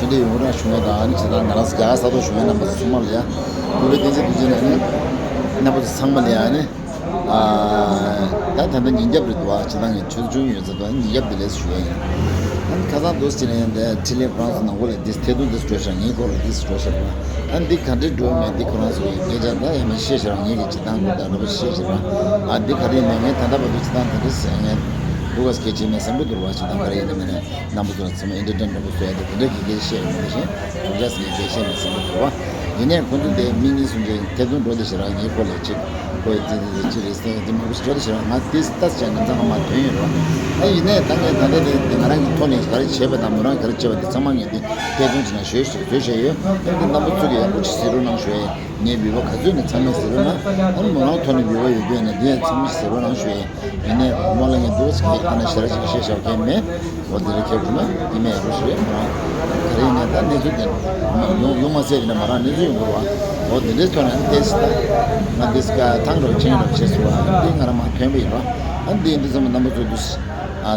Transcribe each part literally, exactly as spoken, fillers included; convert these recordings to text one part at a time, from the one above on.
འདི་ཡོང་རང་ཞུ་ཡ་དང་ཨ་ནི་ཇི་ལྟར་ང་རང་རྒྱ་གར་ས་ཐོག་བཞུགས་མཁན་རྣམ་པ་ཚོ་ཚང་མ་ལ་ཡ། གུས་པའི་བསྟན་འཛིན་རྡོ་རྗེ་ལགས་ནི་རྣམ་པ་ཚོ་ཚང་མ་ལ་ཡ་ནི། ཨ། ད་ད་ལྟ་ཉིན་རྒྱབ་རེད་འདུག་བ། ཇི་ལྟར་ངས་ཆུ་ཚོད་བཅུ་ཡོད་ཚད་དུ་ཉིན་རྒྱབ་འདི་ལས་ཞུ་ཡ་ཡིན། ཨ་ནི་ཁ་སང་འདུག་སེ་བྱས་ནས་འདི་འཕྲིན་ལས་ཁོ་རང་ཚོ་ནང་ཁོ་ལ་འདི་ཐད་གཏོང་འདི་སྤྲོད་ཤག་ངའི་སྐོར་ལ་འདི་སྤྲོད་ཤག་པ། ཨ་ནི་འདི་ག་འདྲས་འགྲོ་མེད་འདི་ཁོ་རང་ཚོ་ཡི་སྐད་ཆ་ད་ཡ་མ་ཤེས་ཤག་ངས་གི་ཇི་ལྟར་འགྲོ་ད་འགྲོ་པ་ཤེས་ཤག་པ། ཨ་འདི་ག་རེ་ཡིན་ན་ངས་ད་ལྟ་བར་དུ་ཇི་ལྟར་ད་འདྲས་ཟེར་ངས་འདུག་ག་སྐད་ཆ་མེད་བསམ་གི་འདུག་བ། ཇི་ལྟར་ག་རེ་ཡིན་ན་མིན་ན། རྣམ་པ་ཚོ་ལ་ཚང་མ་ཨེ་འདྲ་འདྲ་འདྲ་པོ་བཟོ་ཡ་དེ་དེ་འདྲ་གི་སྐད་བཤད་མི་འདུག་ཤིང་། གང་ཅག་ཟེར་གི་སྐད་བཤད་མི་ཟིན་པ་འདུག་བ། ཡིན་ནའི་ཁོང་ཚོ་དེ་མི་གཉིས་གསུམ་ཅིག་ཐེབས་ཐུང་འགྲོ་དེ་ཞེ་དྲག་ངའི་སྐོར་ལ་ཅིག་ཁོས་དེ་དེ་དེ་ཅི་རེད་ཟེར་དེ་མང་པོ་ཞིག་འགྲོ་དེ་ཞེ་དྲག་ང་དེ་ལྟ་ཟེར་ནས་ཚང་མ་དོན་ཡོད་རོགས། ཨ་ཡིན་ནའི་ད་ངས་ད་ལྟ་དེ་དེ་ང་རང་གི་ཐོག་ནས་ག་རེ་བྱས་པ་དང་མོ་རང་ག་རེ་བྱས་པ་དེ་ཚང་མ་ངས་དེ་ཐེབས་ཐུང་ཅིག་ནང་ཞུས་ཞུས་བཟོས་བྱས་ཡོད། ཨ་དེ་རྣམ་པ་ཚོ་གི་ཡག་པོ་ཅིག་གཟིགས་རོགས་གནང་ཞུ་ཡ་ཡིན། ངའི་འབུལ་བ་ག་ཚོད་ནས་ཚང་མས་གཟིགས་རོགས་གནང་། ཨ་ནི་མོ་རང་ཐོག་ནས་འབུལ་བ་ཡོད་རྒྱུ་ཡིན་ན་དེ་ཡང་ཚང་མས་གཟིགས་རོགས་གནང་ཞུ་ཡ་ཡིན། ཡིན་ནའི་མོ་ལ་ངས་འདུག་ཟེར་ཁ་ནས་ཞེ་དྲག་ཅིག་བཤད་བཞག་མཁན་མེད། འོ་དེ་རེད། ཁྱེད་ཀྱིས་ན་ཡིན་ནའི་རུ་ཞུ་རེད། མོ་རང་ག་རེ་ཡིན་ནའི་ད་གནས་ཚུལ་དེ་ཡོང་ཡོང་མ་ཟད་ཡིན་ན་མོ་རང་གནས་ཚུལ་ཡོང་དགོས་རེད་བ། འོ་དེ་འདྲའི་ཐོག་ནས་ཨ་ནི་ཏེས་ད་ང་འདི་སྐད་ཐང་རོགས་ཆེན་རོགས་བྱེད་སོང་བ། འདི་ང་རང་མ་ཐོན་པ་ཡིན་རོགས། ཨ་ནི་འདི་འདི་ཚང་མ་རྣམ་པ་ཚོ་འདུག་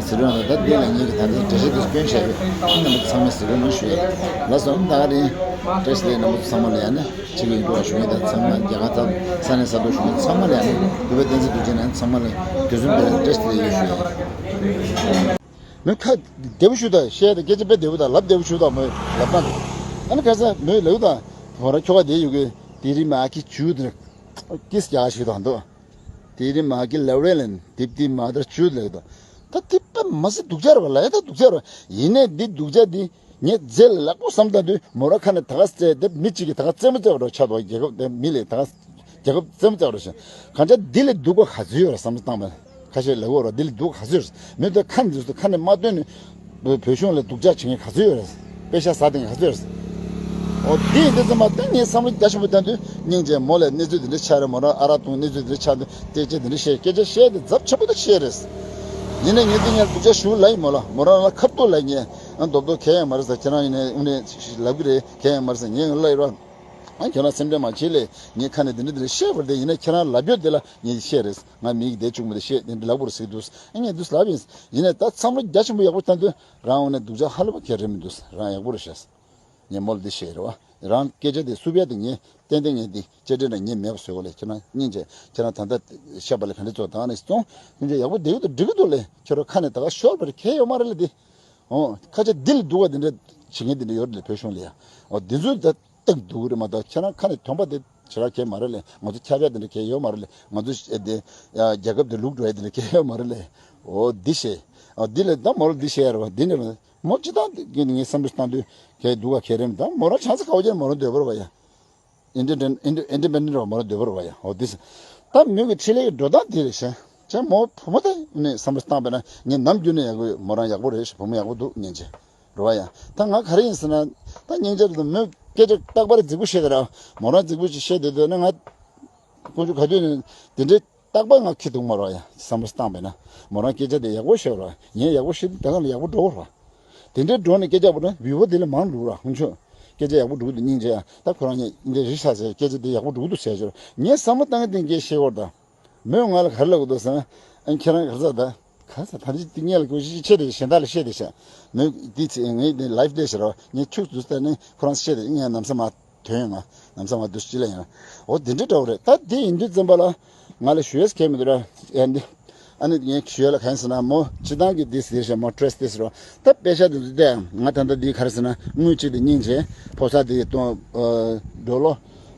ཟེར་རོགས་ན། ད་འདི་ལ་ངེད་ཀྱི་ད་ལྟའི་འགྲེལ་བཤད་འདི་སྐྱོན་བྱས་ཡོད། ཨ་ནི་རྣམ་པ་ཚང་མས་གཟིགས་རོགས་གནང་ཞུ་ཡ་ཡིན། ལགས་སོ། ཨ་ནི་ད་ག་རེ་བཀྲ་ཤིས་བདེ་ལེགས། རྣམ་པ་ཚོ་ཚང་མ་ལ་ཡ་ནི། ཆིག་ཡིན་འགྲོ་བ་ཞུ་ཡིན། ད་ཚང་མ་རྒྱ་གར་ས་ས་གནས་ས་ཐོག་བཞུགས་མཁན་ཚང་མ་ལ་ཡང་གུས་པ་བསྟན་འཛིན་རྡོ་རྗེ་ནས་ཚང་མ་ལ་དུས་གསུམ་དུ་བཀྲ་ཤིས་བདེ་ལེགས་ཞུ་ཡ། མོས་ཁ་བདེ་པོ་ཞུ་དང་བཤད་དང་སྐད་ཆ་དཔེ་བདེ་པོ་དང་ལབ་བདེ་པོ་ཞུ་དང་མོས་ལབ་ན། ཨ་ནི་ཁ་སང་མོས་ལབ་དང་མོ་རང་ཁྱོ་ག་བསྡད་ཡོད་གི། དེ་རིང་མ་ཁི་ཇུ་དེ་ཀིས་རྒྱག་ཞུ་དང་འདུག་དེ་རིང་མ་ཁི་ལབ་རེད་ལན་དེབ་དེ་མ་དར་ཇུ་ལབ་དང་། ད་དེ་དཔེ་མ་སྲིད་སྡུག་ཅག་རེད་བ། ལ་ཡ་ད་སྡུག་ཅག་རེད་བ། ཡིན་ནའི་འདི་སྡུག་ཅག་འདི། ངས་རྗེས་ལ་ལེགས་པོ་བསམ་བཏང་དུས་མོ་རང་ཁ་ནས་ད་ག་ཟེར་དེ་མི་གཅིག་གིས་ད་ག་རྩེད་མོ་རྩེ་བ་འདྲ་ཆགས་འདུག་རྒྱལ་ཁབ་དེ་མི་ལས་ད་ག་རྒྱལ་ཁབ་རྩེད་མོ་རྩེ་བ་འདྲ་ཞིག་གང་ཅག་འདི་ལས་སྡུག་པ་ག་ཚོད་ཡོད་རེད་བསམ་བློ་བཏང་བས། ཁ་ཤས་ལབ་ཡོད་རེད། འདི་ལས་སྡུག་པ་ག་ཚོད་ཡོད་རེད། མི་དེ་ཁ་འདི་ཚོ་ཁ་ནས་མ་བཏོན་ནས་བོད་གཞུང་ལ་སྡུག་ཅག་བྱེད་མཁན་ག་ཚོད་ཡོད་རེད། པེ་ཤ་ཟ་དེ་ག་ཚོད་རེད། འོ་དེ་ཡིན་དུས་ཙམ་པ་ད་ངས་བསམ་བློ་རྒྱ་ཆེན་པོ་བཏང་དུས་སྙིང་རྗེ་མོ་ལ་གནས་ཚུལ་འདི་འདྲ་ཆགས་རེད། མོ་རང་ཨ་རག་འཐུང་གནས་ཚུལ་འདི་འདྲ་ཆགས་འདུག་སྐད་ཆ་འདི་འདྲ་བཤད། སྐད་ཆ་བཤད་དེ་ཚབས་ཆེན་པོ་ད་བཤད་རེད། ཡིན་ནའི་ངས་འདི་ངས་སྡུག་ཅག་ཞུ་ལབ་ཡིན་མོ་ལ། མོ་རང་ལ་ཁ་ཐུག་ལབ་ངས། ཨ་རྡོབ་རྡོབ་གལ་ཡང་མ་རེད་ཟེར། ཁྱེད་རང་ཡིན་ནའི་དངོས་གནས་ལབ་གི་རེད། གལ་ཡང་མ་རེད་ཟེར། ངས་ལབ་ཡོད་ར། ཨ་ཁྱོད་རང་སེམས་ཁྲལ་མ་བྱེད་ལས། ངས་ཁ་ནས་འདི་འདྲ་འདི་འདྲ་བཤད་པ་རེད་དེ། ཡིན་ནའི་ཁྱེད་རང་ལབ་ཡོད་དེ་ལ་ངས་བཤད་རེད། ང་མི་གི་དེ་བྱུང་མི་དེ་བཤད་དེ་འདྲ་ལབ་དགོས་རེད་ཟེར་གི་འདུག་ཨ་ངས་འདུག་ལབ་ཡིན། ཡིན་ནའི་ད་བསམ་བློ་རྒྱ་ཆེན་པོ་ཡག་པོ་བཏང་དུས་རང་དངོས་གནས་སྡུག་ཅག་ཧ་ལས་པ་གལ་རེད་མི་འདུག་རང་ཡག་པོ་རེད་ཤག་ངས་མོ་ལ་འདི་བཤད་རེད་བ། རང་སྐད་ཆ་དེ་སུབ་ཡ་དེ་ངས་ཏན་ཏན་ངས་འདི་བཅར་འདྲི་ན་ངས་མེད་པ་བཟོས་གོ་ལས། ཁྱེད་རང་སྙིང་རྗེ། ཁྱེད་རང་ད་ལྟ་བཤད་པ་ལ་ག་འདྲ་ཚོ་ད་ནས་སོང་སྙིང་རྗེ་ཡག་པོ་བསྡད་ཀྱི་འདུག་འགྲིག་གི་འདུག་ལས། ཁྱོད་རང་ཁ་ནས་ད་ག་ཤོར་བ་རེད། གལ་ཡོད་མ་རེད་ལས་འདི། འོ་ཁ་ཆེ་འདི་ལས་སྡུག་པ་འདི་འདྲ་བྱེད་མཁན་འདི་འདྲ་ཡོད་རེད་ལས་བོད་གཞུང་ལ་ཡ། འོ་འདི་ཚོ་ད་སྟེང་སྡུག་རེད་མ་གཏོགས་ཁྱེད་རང་ཁ་ནས་ཐོན་པ་དེ་ཞེ་དྲག་གལ་མ་རེད་ལས། ང་ཚོ་ཁྱབ་ཡ་འདི་འདྲ་གལ་ཡོད་མ་རེད་ལས། ང་ཚོ་ཨེ་འདི་ཡ་རྒྱལ་ཁབ་འདི་ལུག་འགྲོ་ཡ་འདི་འདྲ་གལ་ཡོད་མ་རེད་ལས། འོ་འདི་བཤད། འོ་འདི་ལས་ད་མོ་ལ་འདི་བཤད་ཡ་རེད་བ། འདི་ནས་རེད། མོ་སྤྱིར་བཏང་དེ་ངས་བསམ་བློ་བཏང་དུས་གལ་སྡུག་ག་གལ་རེད་མི་འདུག་མོ་རང་ཆང་ས་ཁ་བ་ཅན་མོ་རང་འདོད་པ་རེད་བ་ཡ། ཨིན་ཌི་པེན་ཌེན་ཊི་ཨིན་ཌི་པེན་ཌེན་ཊི་རེད་བ། མོ་རང་འདོད་པ་རེད་བ་ཡ། འོ་དེ་ད་མོས་ཀྱི་འཕྲིན་ལས་ཀྱི་འགྲོ་སྟངས་དེ་རེད་ཤག་ཅག་མོ་བུ་མོ་དེ་ནས་བསམ་བློ་བཏང་པ་ན་ངས་ནམ་རྒྱུན་ནས་ཡག་པོ་ཡོད། མོ་རང་ཡག་པོ་རེད་ཤག་བུ་མོ་ཡག་པོ་འདུག་སྙིང་རྗེ་རེད་བ་ཡ། ད་ང་ག་རེ་ཡིན་ཟེར་ན། ད་སྙིང་རྗེ་རེད། མོས་སྐད་ཆ་རྟག་པར་རྫིག་པོ་བཤད་དེ་ར། མོ་རང་རྫིག་པོ་ཅིག་བཤད་དེ་འདོད་ན་ང་དཀོན་མཆོག་ག་དུས་ནས་དེ་འདྲའི་རྟག་པར་ང་ཁྱི་དུག་མ་རོ་ཡ། བསམ་བློ་བཏང་པས་ན་མོ་རང་སྐད་ཆ་དེ་ཡག་པོ་བཤད་རོགས། ངས་ཡག་པོ་བཤད་དུས་ད་ག་ལ་ཡག་པོ་འགྲོ་རོགས། དེ་འདྲའི་འགྲོ་ནས་སྐད་ཆ་པོ་ན་བི་བོ་དེ་ལས་མང་འགྲོ་རོགས། ཁོང་ཚོ་སྐད་ཆ་ཡག་པོ་འགྲོ་གི་འདུག་སྙིང་རྗེ་ཡ། ད་ཁོ་རང་ཉིད་འདི་རི་ཤ་ཟེར་སྐད་ཆ་དེ་ཡག་པོ་འགྲོ་གི་འདུག་ཟེར་ཞོར་ངས་བསམ་བློ་བཏང་གི་དེ་འགའི་ཤེས་བོར་ད། མོས་ང་ལ་ག་རེ་ལབ་གི་འདུག་ཟེར་ན། ཨ་ཁྱེད་རང་ག་རེ་ཟ་ད། ག་རེ་ཟ་ད་འདི་དེ་ངས་ལ་གོ་ཤི་ཤི་ཆེ་དེ་གཞན་དག་ལ་བཤད་དེ་ཤ། མོས་འདི་ཚེ་ངས་འདི་ལའིབ་དེ་ཤི་རོགས། ངས་ཁྱུག་ཙམ་ལྟ་ནས་ཁོ་རང་བཤད་དེ་ངས་ནམ་ས་མ་དོན་ཡོང་ང་། ནམ་ས་མ་འདུག་ཅི་ལ་ཡང་། འོ་དེ་འདྲའི་འདྲ་བོ་རེད། ད་དེ་ཡིན་དུས་ཙམ་པ་ལ་ང་ལ་ཞུ་ཡས་གལ་མི་འདུག་ར། ཨ་འདི། ཨ་ནི་ངས་ཞུ་ཡས་ལ་གང་ཟེར་ན་མོ་སྤྱི་བཏང་གི་འདི་ཟེར་ཤག་མོ་ཊེ་རེ་སི་དེ་ཟེར་རོ། ད་པེ་ཤ་དེ་ཚོ་བལྟས་ཡང་ང་ད་ལྟ་འདི་ག་རེ་ཟེར་ན་དངུལ་གཅིག་དེ་སྙིང་རྗེ་ཕོ་གསར་དེ་གཏོང་ཌོ་ལོ་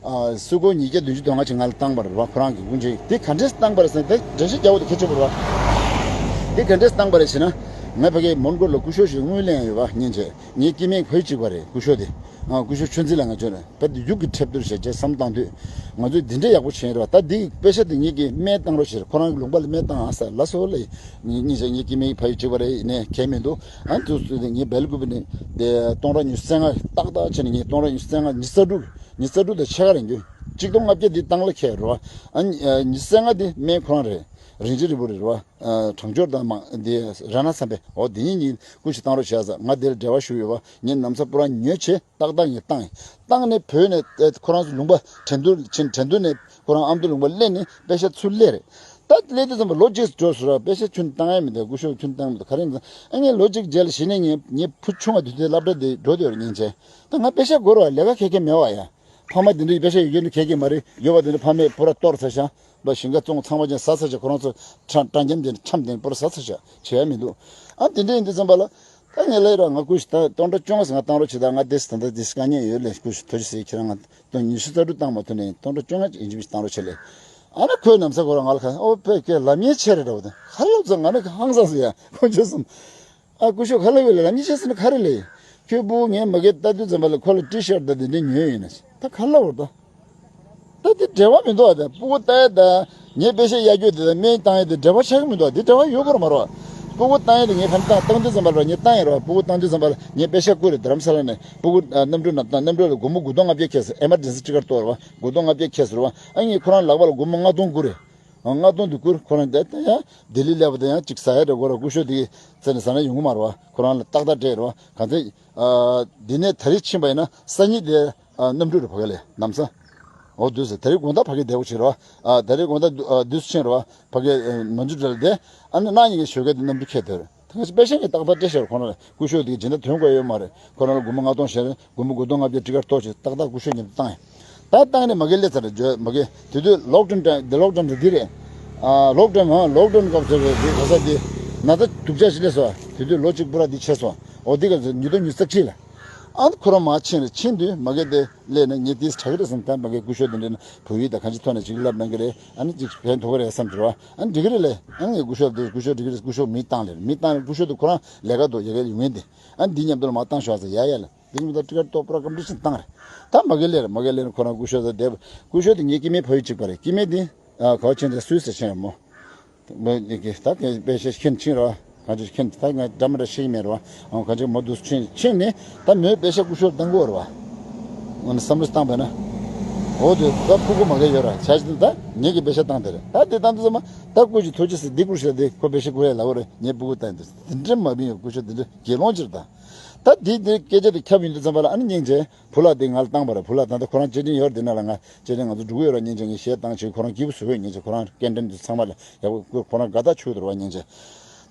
སུ་གོ་ཉིས་བརྒྱ་བདུན་ཅུ་དོན་ལྔ་ཅིག་ང་ལ་བཏང་པ་རེད་བ། ཁོ་རང་གི་དབུ་འབྱེད་དེ་ག་འདྲས་བཏང་པ་རེད་ཟེར་ན་དེ་འགྲེལ་བཤད་རྒྱག་འོ་དེ་གལ་ཆེན་པོ་རེད་བ། དེ་ག་འདྲས་བཏང་པ་རེད་ཟེར་ན། ང་ཕ་གིའི་མོན་གྷོ་ལ་སྐུ་ཞབས་ཤིག་དངུལ་ལེན་ཡོད་བ་སྙིང་རྗེ། ངའི་སྐྱེ་དམན་ཕ་ཡུལ་གཅིག་པ་རེད་སྐུ་ཞབས་དེ། ང་སྐུ་ཞབས་ཆོས་འཛིན་ལ་ང་བྱོན་ནས་བོད་དུ་ཡུག་གི་ཁྲེབ་ཏུར་བྱས་རྗེས་བསམ་བཏང་དུས། ང་ཚོས་འདི་འདྲའི་ཡག་པོ་བྱས་ཡིན་རེད་བ། ད་འདི་པེ་ཤ་དེ་ངེད་ཀྱིས་སྨན་བཏང་རོགས་ཞེས་ཁོ་རང་གི་ལུང་པ་ལ་སྨན་བཏང་ཨ་ས་ལ་སོ་ལ་ཡིན། ངེད་ཀྱི་ངའི་སྐྱེ་དམན་ཕ་ཡུལ་གཅིག་པ་རེད་ནས་གལ་མི་འདུག་ཨ་དུས་ཚོད་དེ་ངའི་སྦེལ་ཀུ་པེ་ནས་དེ་སྟོང་ཕྲག་ཉི་ཤུ་རྩ་ལྔ་ཏག་ཏག་བྱས་ནས་ངས་སྟོང་ཕྲག་ཉི་ཤུ་རྩ་ལྔ་ཉི་ཤུ་རྩ་དྲུག་ཉི་ཤུ་རྩ་དྲུག་དང་ཕྱེད་ཀ་རེད་འགྱོ། གཅིག་སྟོང་ལྔ་བརྒྱ་འདི་བཏང་ལ་ཁེལ་རེད་བ། ཨ་ཉི་ཤུ་རྩ་ལྔ་འདི་སྨན་ཁོ་རང་རེད། རིན་ཆེན་རིལ་བུ་རེད་བ། དྲང་སྦྱོར་དང་མ་འདི་ར་ན་བསམ་པས་འོ་འདི་གཉིས་ཉིད་སྐུ་ཞིག་བཏང་རོགས་བྱས་ཟེར། ང་འདིར་འབྲེལ་བ་ཞུ་ཡོད་བ། ངས་ནམ་ས་པུ་ར་ཉོས་བྱས་ཏག་ཏག་ངས་བཏང་ཡིན། བཏང་ནས་བོད་ནས་ཨེ་ཁོ་རང་ཚོ་ལུང་པ་ཁྲེན་ཏུར་ཕྱིན། ཁྲེན་ཏུར་ནས་ཁོ་རང་ཨ་མདོ་ལུང་པ་སླེབས་ནས་པེ་ཤ་ཚུར་སླེབས་རེད། ད་སླེབས་དུས་ཙམ་པ་ལོ་གཅིག་འགྲོ་སོང་ར། པེ་ཤ་ཁྱོན་བཏང་ཡ་མི་འདུག་སྐུ་ཞབས་ཁྱོན་བཏང་མི་འདུག་ག་རེ་ཡིན་ཟེར། ཨ་ངས་ལོ་གཅིག་རྗེས་ལ་གཞི་ནས་ངས་ངའི་བུ་ཆུང་བ་དུས་དེ་སློབ་གྲྭ་དེ་འགྲོ་དེ་ཡོད་རེད་སྙིང་རྗེ། ད་ང་པེ་ཤ་དགོས་རེད་བ། ལས་ཀ་ག་གེ་མེད་བ་ཡ། ཕ་མ་དེ་འདྲའི་པེ་ཤ་ཡོད་རྒྱུ་འདི་ག་གེ་མ་རེད། ཡོད་པ་དེ་འདྲ་ཕ་མས་པུ་ར་གཏོར་ཚར་ཤག་པ་ཞིང་ཁ་བཙོང་ཚང་མ་ཅན་ཟ་ཚར་ཤག་ཁོ་རང་ཚོ་ཁྲ་ཁྲ་འཇམ་དེ་འཁྱམ་དེ་པུ་ར་ཟ་ཚར་ཤག་བྱེད་ཡ་མི་འདུག་ཨ་དེ་འདྲ་ཡིན་དུས་ཙམ་པ་ལ། ད་ངས་ལབ་ར། ང་སྐུ་ཞབས་ད་སྟོང་ཕྲག་བཅོ་ལྔ་ཟེར་ང་བཏང་རོགས་བྱེད། ད་ང་དེ་ད་ལྟ་དེ་དཀའ་ངལ་ཡོད་ལས། སྐུ་ཞབས་ཐུགས་རྗེ་ཆེ། ཁྱེད་རང་ང་སྟོང་ཉི་ཤུ་རྩ་དྲུག་བཏང་མ་ཐུབ་ནས་སྟོང་ཕྲག་བཅོ་ལྔ་ཡིན་གཅིག་མིན་གཅིག་བཏང་རོགས་བྱེད་ལས། ཨ་ན་ཁོས་ནམ་ས་ཁོ་རང་ང་ལ་ཁ་ཨོ་ཕེ་ཁྱེད་ལབ་མཁན་ཆེ་རེད་འདྲ་བོ་དང་ཁ་ལབ་ཚོ་ང་ནི་ཧང་སངས་སོང་ཡ། ཁོ་ཆོ་སོང་། ཨ་སྐུ་ཞབས་ཁ་ལབ་ཡོད་ལ་ལབ་མཁན་ཆེ་སོང་ན་ག་རེ་ལས། ཁྱོད་ཕྲུ་གུ་ངས་མ་གི་ལྟ་དུས་ཙམ་པ་ལ་ཁོ་ལ་ཊི་ཤར་ཊི་དང་དེ་འདྲ་ཉོས་ཡིན་ན་ད་ག་ལ་བར་དོ། ད་དེ་འབྲེལ་བ་མི་འདུག་ཨ། ད་ཕྲུ་གུ་ལྟ་ཡ་ད་ངས་པེ་ཤ་གཡར་རྒྱུ་དེ་དང་སྨན་བཏང་ཡ་དེ་འབྲེལ་བ་ཆགས་ཀྱི་མི་འདུག་ཨ། དེ་འབྲེལ་བ་ཡོད་དགོས་ར་མ་རེད་བ། ཕྲུ་གུ་བཏང་ཡ་དེ་ངས་ཕན་བཏང་བཏང་དུས་ཙམ་པ་ལ་ངས་བཏང་ཡ་རེད་བ། ཕྲུ་གུ་བཏང་དུས་ཙམ་པ་ལ་ངས་པེ་ཤ་བསྐུར་རེད། རྡ་རམ་ས་ལ་ནས་ཕྲུ་གུ་ཨ་གནམ་གྲུ་ནང་བཏང་། གནམ་གྲུ་ལ་སྒོར་མོ་དགུ་སྟོང་ལྔ་བརྒྱ་ཁེལ་སོང་། ཨེ་མར་ཇེན་སི་ཊི་ཀེ་ཊི་གཏོར་བ་སྒོར་སྟོང་ལྔ་བརྒྱ་ཁེལ་སོང་རེད་བ། ཨ་ངས་ཁོ་རང་ལག་པ་ལ་སྒོར་མོ་ལྔ་སྟོང་བསྐུར་རེད། ཨ་ལྔ་སྟོང་དེ་བསྐུར། ཁོ་རང་དེ་ད་ཡང་ལྡི་ལི་སླེབས་པ་དང་ཡང་ཅིག་ཟ་ཡ་རེད། ཁོ་རང་སྐུ་ཞབས་དེ་གི་རྩ་ནས་ཟ་ན་ཡོང་གི་མ་རེད་བ། ཁོ་རང་ལ་ཏག་ཏག་སྤྲད་རེད་བ། གང་ཚེ་ཨ་འདི་ནས་ད་རེས་ཕྱིན་པ་ཡིན་ན་སང་ཉིན་དེ་ཨ་གནམ་གྲུ་རུ་ཕ་གི་ལ་ནམ་ས། འོ་དུས་སུ་ད་རེས་དགོང་དག་ཕ་གི་བསྡད་དགོས་བྱེད་རེད་བ། ཨ་ད་རེས་དགོང་དག་དུ་ཨ་དུས་སུ་ཕྱིན་རེད་བ། ཕ་གི་ཨ་མ་འཇུ་འདྲ་ལ་བསྡད། ཨ་ནི་གནངས་ཉིན་གྱི་ཞོགས་ཀས་དེ་གནམ་གྲུ་ཁྱེར་སྡོད་རེད། ད་ག་ཅི་པེ་ཤ་ངས་ཏག་ཏག་སྤྲད་ཤེར། ཁོ་རང་ལ་སྐུ་ཞབས་དེ་སྦྱིན་བདག་དོན་དགོས་ཡོད་མ་རེད། ཁོ་རང་ལ་སྒོར་མོ་ལྔ་སྟོང་བྱས་རེད། སྒོར་མོ་དགུ་སྟོང་ལྔ་བརྒྱ་ཊི་ཀེ་ཊི་གཏོར་བྱས་ཏག་ཏག་སྐུ་ཞབས་མཉམ་དུ་བཏང་ཡ། ད་བཏང་ནས་མ་གི་སླེབས་ཚར་རེད། མ་གི་དེ་དུས་ལོག་ཌའུན་དེ་ལོག་ཌའུན་དེ་འདི་རེད། ཨ་ལོག་ཌའུན་ཨ་ལོག་ཌའུན་སྐབས་དེ་རེད། དེ་ག་ས་དེ་ན་ཚ་སྡུག་ཅག་ཞིག་སླེབས་སོང་། དེ་དུས་ལོ་གཅིག་པུ་ར་འདི་ཆད་སོང་། འོ་དེ་ག་ཚོད་ཉིས་སྟོང་ཉི་ཤུ་རྩ་གཅིག་ལ། ཨ་ཁོ་རང་མར་ཕྱིན་རེད། ཕྱིན་དུས་མ་གི་དེ་སླེབས་ནས་ངས་དེ་དྲག་གི་རེད་བསམ། ད་མ་གི་སྐུ་ཞབས་དེ་འདྲ་ན་བོད་ཡིག་དང་གང་ཅི་ཐོག་ནས་ཅིག་ལབ་གནང་གི་རེད། ཨ་ནི་ཅིག་ཕན་ཐོགས་ཀྱི་རེད་བསམ་གྱི་རེད་བ། ཨ་ནི་འགྲིག་གི་རེད་ལབ། ཨ་ནི་ངས་སྐུ་ཞབས་དེ་སྐུ་ཞབས་འགྲིག་གི་རེད། སྐུ་ཞབས་མི་བཏང་ལེ་རེད། མི་བཏང་ནས་སྐུ་ཞབས་དེ་ཁོ་རང་ལས་ཀ་འདུག་ཡ་གི་ཡོང་ཡིན་དེ། ཨ་ནི་འདི་མཉམ་དུ་ལ་མར་བཏང་ཤོག་ཟེར། ཡ་ཡ་ལ་འདི་མཉམ་དུ་ཊི་ཀེ་ཊི་གཏོར་པུ་ར་ཀམ་པི་ཊི་ཤན་བཏང་རེད། ད་མ་གི་སླེབས་རེད། མ་གི་སླེབས་ནས་ཁོ་རང་སྐུ་ཞབས་དང་བསྡད། སྐུ་ཞབས་དེ་ངའི་སྐྱེ་དམན་ཕ་ཡུལ་གཅིག་པ་རེད། སྐྱེ་དམན་དེ་ཨ་ག་བ་ཕྱིན་ཏེ་སུད་སི་ཕྱིན་རེད་མོ། མོས་ཀྱི་ད་གིན་པེ་ཤ་ཁྱེར་ཕྱིན་རེད་བ། གང་ཅི་ཁྱེར་ད་ང་འདྲ་མི་འདྲ་ཤེས་ཀྱི་མེད་རེད་བ། ཨང་གང་ཅི་མོ་དུས་ཕྱིན་ཕྱིན་ནས་ད་མོས་པེ་ཤ་སྐུ་ཞབས་བཏང་དགོས་རེད་བ། ང་ནི་བསམ་བློ་བཏང་བས་ན། འོ་དེ་ད་ཕྲུ་གུ་མ་གི་ཡོད་ར་བྱ་ཞིག་ད་ངེད་ཀྱི་པེ་ཤ་བཏང་དེ་རེད། ད་དེ་བཏང་དུས་ཙམ་པ་ད་སྐུ་ཞབས་ཐུགས་རྗེ་ཆེ་འདི་སྐུ་ཞབས་དེ་ཁོ་པེ་ཤ་བསྐུར་ཡ་ལ་འོ་རེད། ངའི་ཕྲུ་གུ་བཏང་དེ་དེ་འདྲ་མ་བིན་ཡོད། སྐུ་ཞབས་དེ་འདྲ་དགེ་སློང་ཅིག་རེད། ད་ད་དེ་དེ་སྐད་ཆ་དེ་ཁྱབ་ཡོང་དུས་ཙམ་པ་ལ་ཨ་ནི་སྙིང་རྗེ། བུ་ལགས་དེ་ང་ལ་བཏང་བ་རེད། བུ་ལགས་ད་ལྟ་ཁོ་རང་སྐྱེ་ཕྲེང་ཡོད་རེད། དེ་ན་ལ་ང་སྐྱེ་ཕྲེང་ང་ཚོ་འགྲོ་གི་ཡོད་རེད། སྙིང་རྗེ་ངས་གཞས་བཏང་བྱས་ཁོ་རང་སྐྱིད་པོ་བཟོ་གི་ཡོད། སྙིང་རྗེ་ཁོ་རང་སྐྱེ་ཕྲེང་དེ་ཚང་མ་ལ་ཡག་པོ་ཁོ་རང་དགའ་ཐག་ཆོད་འདུག་རེད་བ། སྙིང་རྗེ།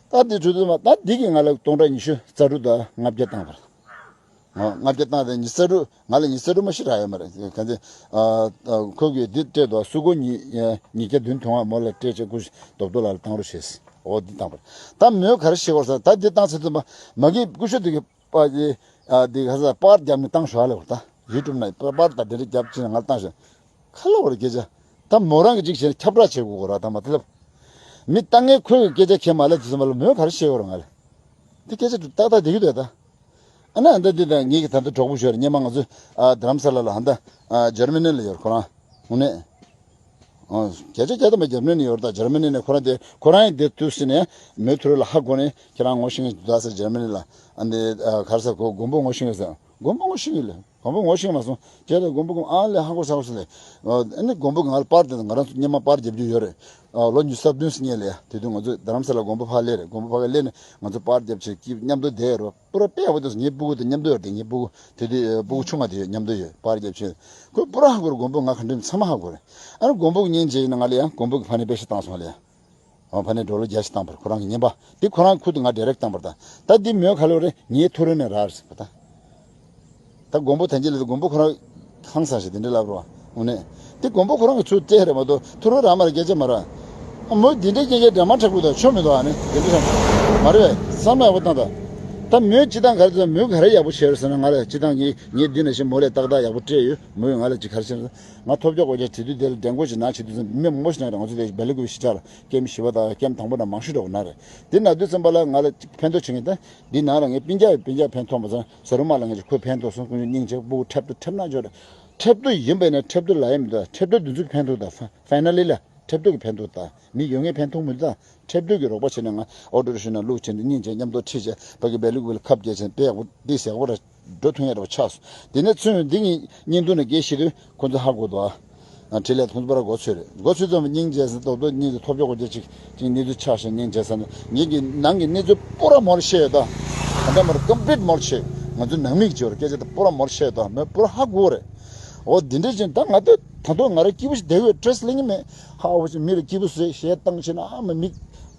ད་དེ་གྲོས་དུ་མ་ད་འདི་གིས་ང་ལ་སྟོང་ཕྲག་ཉི་ཤུ་རྩ་དྲུག་དང་ལྔ་བརྒྱ་བཏང་བ་རེད། ང་ལྔ་བརྒྱ་བཏང་དེ་ཉི་ཤུ་རྩ་དྲུག་ང་ལ་ཉི་ཤུ་རྩ་དྲུག་མ་ཤི་རག་ཡོད་མ་རེད། ག་ཚོད་ཨ་ཨ་ཁོ་གིས་འདི་སྤྲད་འདུག་སུ་གོ་ཉི་ཉི་བརྒྱ་བདུན་ཐུང་བ་མོ་ལ་སྤྲད་བྱས་སྐུ་ཞབས་རྡོབ་རྡོབ་ལགས་ལ་བཏང་རོགས་བྱས། འོ་འདི་བཏང་བ་རེད། ད་མོས་ག་རེ་བཤད་ཀྱི་ཡོད་ཟེར། ད་འདི་བཏང་ཚར་དུས་ཙམ་པ་མ་གི་སྐུ་ཞབས་དེ་གི་པར་དེ་ཨ་དེ་ག་ས་པར་རྒྱབ་ནས་བཏང་ཤོག་ལབ་པ། ད་ཡུ་ཊུབ་ན་པར་དང་དེ་འདྲ་རྒྱབ་ཕྱིན་ང་ལ་བཏང་ཤོག་ཁ་ལོ་བར་སྐད་ཆ། ད་མོ་རང་གི་ཅིག་བྱས་ན་ཁྱབ་བསྒྲགས་བྱེད་དགོས་ར། ད་མ་དེ་ལབ། མི་ལྟ་ངན་ཁོས་གི་སྐད་ཆ་ཁྱེད་མ་ལབ་དུས་ཙམ་པ་ལ་མོས་ག་རེ་བཤད་ཡོད་ར་ང་ལ། འདི་སྐད་ཆ་ཏག་ཏག་བསྡད་ཀྱི་འདུག་ད། ཨ་ན་ཨ་ད་འདི་ད་ངེད་ཀྱི་ད་ལྟ་གྲོགས་པོ་ཞོར་སྙེ་མ་ང་ཚོ་ཨ་རྡ་རམ་ས་ལ་ལ་ཨ་ད་ཨ་འཇར་མ་ནི་ལ་ཡོད་ཁོ་རང་། དངོས་གནས། ཨ་བརྒྱ་ཆ་བརྒྱ་ཐམ་པ་འཇར་མ་ནི་ཡོད་རེད། ད་འཇར་མ་ནི་ནས་ཁོ་རང་དེ་ཁོ་རང་ཡིན་དེ་དུས་ཟིན་ནས་མོས་ཐུ་རུ་ལ་ཧ་གོ་ནས་ཁྱེད་རང་ངོ་ཤེས་ཀྱི་འདུག་ད་ཟེར། འཇར་མ་ནི་ལ་ཨ་འདི་ཨ་ག་རེ་ཟེར་གོ་མགོན་པོ་ངོ་ཤེས་ཀྱི་ཟེར། མགོན་པོ་ངོ་ཤེས་ཀྱི་ལ། མགོན་པོ་ངོ་ཤེས་མ་སོང་། ཁྱེད་ལ་མགོན་པོ་ཀུན་ཨ་ལས་ཧ་གོ་ས་གོ་ས་ལས། ཨ་ནི་མགོན་པོ་ང་ལ་པར་དེ་ང་རང་ཚོ་སྙེ་མ་པར་རྒྱབ་རྒྱུ་ཡོད་རེད། ཨ་ལོ་ཉི་ཤུ་རྩ་བདུན་སྙེད་ལ་ཡ། དེ་དུས་ང་ཚོ་རྡ་རམ་ས་ལ་མགོན་པོ་ཕར་སླེབས་རེད། མགོན་པོ་ཕ་གི་སླེབས་ནས་ང་ཚོ་པར་རྒྱབ་བྱས་ཀྱི་མཉམ་དུ་བསྡད་ཡོད་རེད། པུ་ར་དཔེ་ཡག་པོ་འདུག་ངའི་སྤུ་གུ་དེ་མཉམ་དུ་ཡོད་རེད། ངའི་སྤུ་གུ་དེ་དུས་སྤུ་གུ་ཆུང་བ་དེ་མཉམ་དུ་ཡོད། པར་རྒྱབ་བྱས་ཁོས་པུ་ར་ཧ་གོ་རེད། མགོན་པོ་ང་ག་འདྲ་ཡིན་ཚང་མ་ཧ་གོ་རེད། ཨ་ནི་མགོན་པོ་གི་སྙིང་རྗེ་ཡིན་ན་ང་ལ་ཡང་མགོན་པོ་གི་ཕ་ནས་པེ་ཤ་བཏང་སོང་ལ་ཡ། ཨོ་ཕ་ནས་ཌོ་ལར་བརྒྱ་ཞིག་བཏང་བར་ཁོ་རང་གི་བརྙན་པ་དེ་ཁོ་རང་ཁུར་དུ་ང་ཌི་རེག་བཏང་བར། ད་ད་འདི་མོས་ག་ལོ་རེད། ངའི་ཐུ་རུ་ནས་རག་རེད་ཟེར་བ་ད། ད་མགོན་པོ་ཐན་ཅི་ལ་དུ་མགོན་པོ་ཁོ་རང་ཧང་སང་ཞིག་དེ་འདྲ་ལབ་རོགས་དངོས་གནས། དེ་མགོན་པོ་ཁོ་རང་གི་ཚུར་སྤྲད་རེད་མ་གཏོགས་ཐུ་རུ་རག་མ་རེད། སྐད་ཆ་མ་རེད། ཨ་མོས་འདི་འདྲའི་སྐད་ཆ་འདྲ་མ་དྲག་པོ་དང་ཆོ་མི་འདུག་ཨ་ནི་དེ་འདྲ་བྱུང་མ་རེད་པས། བསམ་བློ་ཡག་པོ་བཏང་དང་། ད་མོས་སྤྱི་བཏང་ག་རེ་ཟེར་མོས་ག་རེ་ཡག་པོ་བྱས་རེད་ཟེར་ན་ང་ལ་སྤྱི་བཏང་ངས་ངས་འདི་ནང་བཞིན་མོ་ལས་ཏག་ཏག་ཡག་པོ་སྤྲད་ཡོད། མོས་ང་ལ་ཅིག་ག་རེ་བྱས་རེད། ང་ཐོབ་སྐྱོ་གོ་ཅག་བྱེད་དུས་དེ་ལ་འགྲན་གོ་ཞིག་ན་བྱེད་དུས་ཙམ་མི་མང་པོ་ཞིག་ན་རེད། ང་ཚོ་དེ་སྦེ་ལི་གུ་ཞིག་ཆགས་ལ་ཀེམ་བཞི་པ་དང་ཀེམ་དང་པོ་འདྲ་མང་ཤོས་འདྲ་བོ་ན་རེད། དེ་ན་དུས་ཙམ་པ་ལ་ང་ལ་ཅིག་ཕན་ཐོགས་བྱེད་མཁན་ད་འདི་ནང་ལ་ངས་སྤུན་ཀྱག་སྤུན་ཀྱག་ཕན་ཐོགས་མ་སོང་། ཟ་རུ་མ་ལ་ངས་ཅིག་ཁོས་ཕན་ཐོགས་སོང་། ཁོ་ཚོ་སྙིང་རྗེ་སྤུ་གུ་འཁྲབ་སྟོན་འཁྲབ་ན་འཇོག་རེད། འཁྲབ་སྟོན་ཡིན་པས་ན་འཁྲབ་སྟོན་ལ་ཡ་མི་འདུག་འཁྲབ་སྟོན་འདི་ཚོ་གི་ཕན་ཐོགས་ད་ཕ་ཕའི་ན་ལི་ལ་འཁྲབ་སྟོན་གི་ཕན་ཐོགས་ད་མི་ཡོད་ངས་ཕན་ཐོགས་མི་འདུག་ད། འཁྲབ་སྟོན་གྱི་རོགས་པ་བྱས་ནས་ང་ཨོ་ཊོ་རི་ཤོ་ན་བླུགས་བྱས་ནས་སྙིང་རྗེ་མཉམ་དུ་ཁྲིད་བྱས་ཕ་གི་སྦེ་ལུག་སྦེ་ལ་ཁབ་རྒྱག་བྱས་དཔེ་ཡག་པོ་འདི་ཟེར་བ་ར་འགྲོ་ཐུབ་ཡག་འདྲ་བོ་ཆགས་སོང་། དེ་ནས་ཚུན་འདི་ངའི་བརྙན་ཐུང་ནས་སྐད་བཤད་དུས་ཁོ་ཚོ་ཧ་གོ་འདུག་ཨ། ཨ་འཕྲིན་ལས་ཁོ་ཚོ་པ་ར་མགོ་ཚོས་རེད། མགོ་ཚོས་ཙམ་སྙིང་རྗེ་ཟེར་ཏོག་ཏོག་སྙིང་རྗེ་ཐོབ་ཆོག་གོ་རྒྱ་ཅིག་ཅིག་གནས་ཚུལ་ཆགས་ཤིང་སྙིང་རྗེ་ཟེར་ནས་ངེད་ཀྱི་ནང་གི་གནས་ཚུལ་པུ་ར་མོ་ར་བཤད་ཡོད་ད། ད་ལྟ་མ་ར་ཀམ་པི་ལིཊ་མོ་ར་བཤད། ང་ཚོ་ནང་མི་གི་བྱེད་པར་སྐད་ཆ་ད་པུ་ར་མོ་ར་བཤད་ཡོད་ད། མོས་པུ་ར་ཧ་གོ་རེད། འོ་འདི་འདྲ་ཅན་ད་ང་ད་ད་དུང་ང་རང་སྐྱིད་པོ་ཞིག་བསྡད་ཡོད་སྤྲོ་སླེང་གི་མེད། ཧ་འོ་ཞིག་མི་ལ་སྐྱིད་པོ་བཟོས་གཞས་བཏང་ཕྱིན་ན་ཨ་མ་མི་